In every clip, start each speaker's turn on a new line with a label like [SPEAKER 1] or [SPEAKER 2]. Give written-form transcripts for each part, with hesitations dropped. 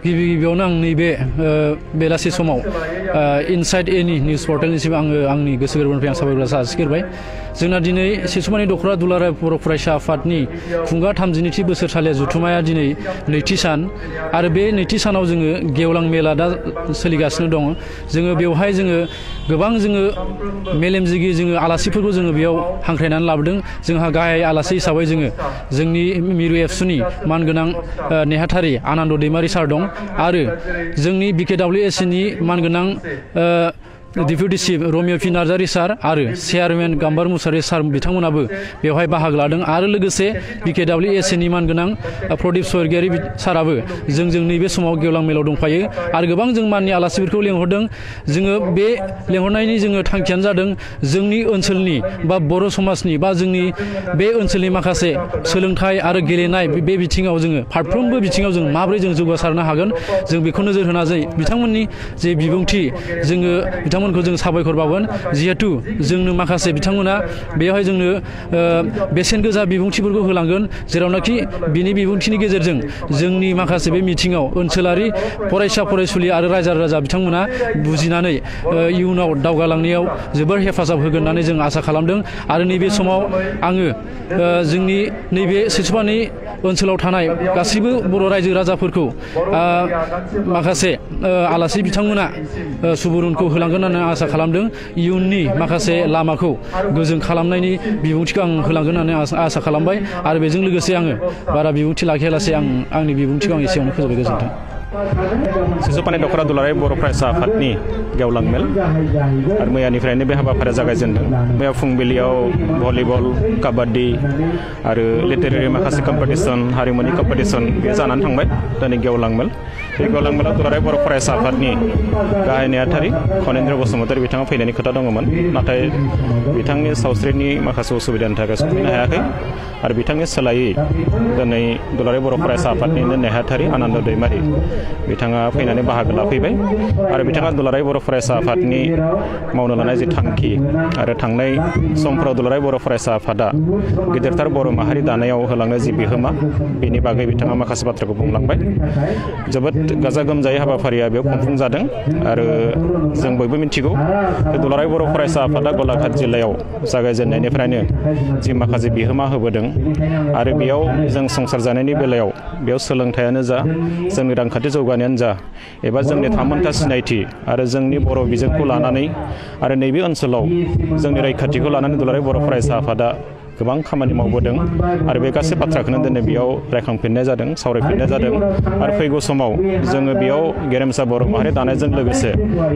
[SPEAKER 1] गिबि गिबियावनो आं नैबे बेलासि समाव इनसाइड एनि निउज पर्टेलनिसिम आङो आंनि गोसो गोरबोनिफ्राय आं साबायखर जासिगोरबाय। जोंना दिनै सिसुमानि दख'रा दुलाराय बर' फरायसा आफादनि खुंगा 32थि बोसोरसालिया जथुमाया दिनै नैथि सान आरो बे नैथि सानाव जोङो गेवलां मेला दा सोलिगासिनो दङ। जोङो बेवहाय जोङो गोबां जोङो मेलेमजिगि जोङो आलासिफोरखौ जोङो बेयाव हांख्रायनानै लाबोदों। जोंहा गाहाय आलासि हिसाबै जोङो जोंनि मिरु एबसुनि मानगोनां नेहाथारि आनन्द दैमारि सार दं आरो जोंनि BKWSनि मानगोनां डिप्युटि चिफ रमिय' पि नार्जारि सार आरो चेयारमेन गाम्बार मुसाहारि सार बिथांमोनाबो बेवहाय बाहागो लादों आरो लोगोसे BKWSनि मानगोनां प्रदीप स्वरगियारि साराबो जोंजों नैबे समाव गेवलां मेलाव दंफायो आरो गोबां जों माननि आलासिफोरखौ लेंहरदों। जोङो बे लेंहरनायनि जोङो थांखियानो जादों जोंनि ओनसोलनि बा बर' समाजनि बा जोंनि बे ओनसोलनि माखासे सोलोंथाइ आरो गेलेनाय बे बिथिङाव जोङो फारफ्रोमबो बिथिङाव जों माबोरै जों जौगासारनो हागोन जों बेखौ नोजोर होना जायो बिथांमोननि जे बिबुंथि जोङो बिथांमोनखौ जों साबायखर बावगोन जिहेतु जोंनो माखासे बिथांमोना बेवहाय जोंनो बेसेन गोसा बिबुंथिफोरखौ होलांगोन जेरावनाखि बिनि बिबुंथिनि गेजेरजों जोंनि माखासे बे मिथिङाव ओनसोलारि फरायसा फरायसुलि आरो रायजो राजा बिथांमोना बुजिनानै इयुनाव दावगालांनायाव जोबोर हेफाजाब होगोन होननानै जों आसा खालामदों। आरो नैबे समाव आङो जोंनि नैबे सिसुमानि ओनसोलाव थानाय गासैबो बर' रायजो राजाफोरखौ माखासे आलासि बिथांमोना सुबुरुनखौ होलांगोन होननानै आसा खालामदों। इयुननि माखासे लामाखौ गोजों खालामनायनि बिबुंथिखौ आं होलांगोन होननानै आसा खालामबाय आरो बेजों लोगोसे आङो बारा बिबुंथि लाखियालासे आंनि बिबुंथिखौ आं एसेयावनो फोजोबबाय। गोजोन्थों।
[SPEAKER 2] सिसुमानि दख'रा दुलाराय बर' फरायसा आफादनि गेवलां मेल आरो मैयानिफ्रायनो बे हाबाफारिया जागायजेनदों। मैया फुंबिलियाव भलिबल काबाड्डि आरो लिटारेरि माखासे कम्पिटिसन हारिमुनि कम्पिटिसन बे जानानै थांबाय। दिनै गेवलां मेल बे गेवलां मेलाव दुलाराय बर' फरायसा आफादनि गाहाय नेहाथारि खनेन्द्र बसुमतारी बिथाङा फैनायनि खोथा दङमोन नाथाय बिथांनि सावस्रिनि माखासे उसुबिदानि थाखाय सफैनो हायाखै आरो बिथांनि सोलायै दिनै दुलाराय बर' फरायसा आफादनिनो नेहाथारि आनन्द दैमारि बिथाङा फैनानै बाहागो लाफैबाय आरो बिथाङा दुलाराय बर' फरायसा आफादनि मावनो लानाय जि थांखि आरो थांनाय समफोराव दुलाराय बर' फरायसा आफादा गिदिरथार बर' माहारि दानायाव होलांनो जि बिहोमा बेनि बागै बिथाङा माखासे बाथ्राखौ बुंलांबाय। जोबोद गाजा गोमजायै हाबाफारिया बेयाव खुंफुंजादों आरो जों बयबो मिथिगौ दुलाराय बर' फरायसा आफादा गलाघाट जिल्लायाव जागायजेननायनिफ्रायनो जि माखासे बिहोमा होबोदों आरो बेयाव जों संसार जानायनि बेलायाव बेयाव सोलोंथायानो जा जोंनि रांखान्थि जौगानायानो जा एबा जोंनि थामोनथा सिनायथि आरो जोंनि बर' बिजोंखौ लानानै आरो नैबे ओनसोलाव जोंनि रैखाथिखौ लानानै दुलाराय बर' फरायसा आफादा गोबां खामानि मावबोदों आरो बे गासै बाथ्राखौनो दिनै बेयाव रायखांफिननाय जादों सावरायफिननाय जादों आरो फैगौ समाव जोङो बेयाव गेरेमसा बर' माहारि दानायजों लोगोसे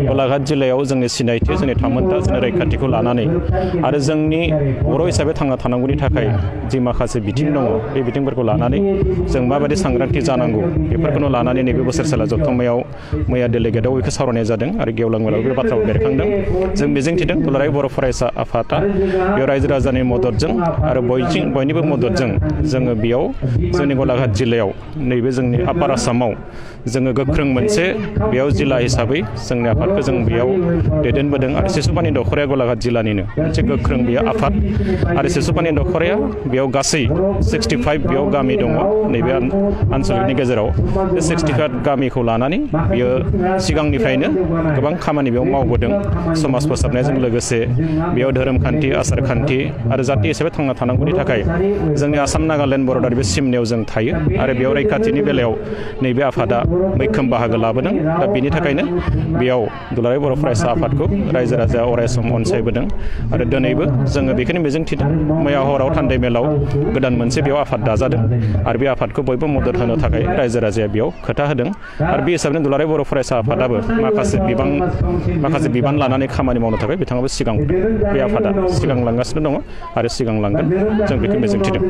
[SPEAKER 2] गलाघाट जिल्लायाव जोंनि सिनायथि जोंनि थामोनथा जोंनि रैखाथिखौ लानानै आरो जोंनि बर' हिसाबै थांना थानांगौनि थाखाय जि माखासे बिथिं दङ बे बिथिंफोरखौ लानानै जों माबायदि सांग्रांथि जानांगौ बेफोरखौनो लानानै नैबे बोसोरसाला जथुम्मायाव मैया डेलिगेटआव बेखौ सावरायनाय जादों आरो गेवलां मेलाव बे बाथ्राखौ बेरखांदों। जों मिजिंथिदों दुलाराय बर' फरायसा आफादा बेयाव रायजो राजानि मददजों आरो बयनिबो मददजों जोङो बेयाव जोंनि गलाघाट जिल्लायाव नैबे जोंनि आपार आसामाव जोङो गोख्रों मोनसे बेयाव जिल्ला हिसाबै जोंनि आफादखौ जों बेयाव दैदेनबोदों आरो सिसुमानि दख'राया गलाघाट जिल्लानिनो मोनसे गोख्रों बेयो आफाद आरो सिसुमानि दख'राया बेयाव गासै 65 बेयाव गामि दङ नैबे आनसलिकनि गेजेराव बे 65 गामिखौ लानानै बियो सिगांनिफ्रायनो गोबां खामानि बेयाव मावबोदों समाज फोसाबनायजों लोगोसे बेयाव धोरोमखान्थि आसारखान्थि आरो जाति हिसाबै थांना थानांगौनि थाखाय जोंनि आसाम नागालेण्ड बर्डार बे सिमनायाव जों थायो आरो बेयाव रैखाथिनि बेलायाव नैबे आफादा मैखोम बाहागो लाबोदों। दा बेनि थाखायनो बेयाव दुलाराय बर' फरायसा आफादखौ रायजो राजाया अरायसम अनसायबोदों आरो दिनैबो जोङो बेखौनो मिजिंथिदों मैया हराव थान्दै मेलाव गोदान मोनसे बेयाव आफाद दाजादों आरो बे आफादखौ बयबो मदद होनो थाखाय रायजो राजाया बेयाव खोथा होदों आरो बे हिसाबैनो दुलाराय बर' फरायसा आफादाबो माखासे बिबान लानानै खामानि मावनो थाखाय बिथाङाबो सिगां बे आफादा सिगांलांगासिनो दङ आरो सिगांलांगोन जों बेखौ मिजिंथिदों।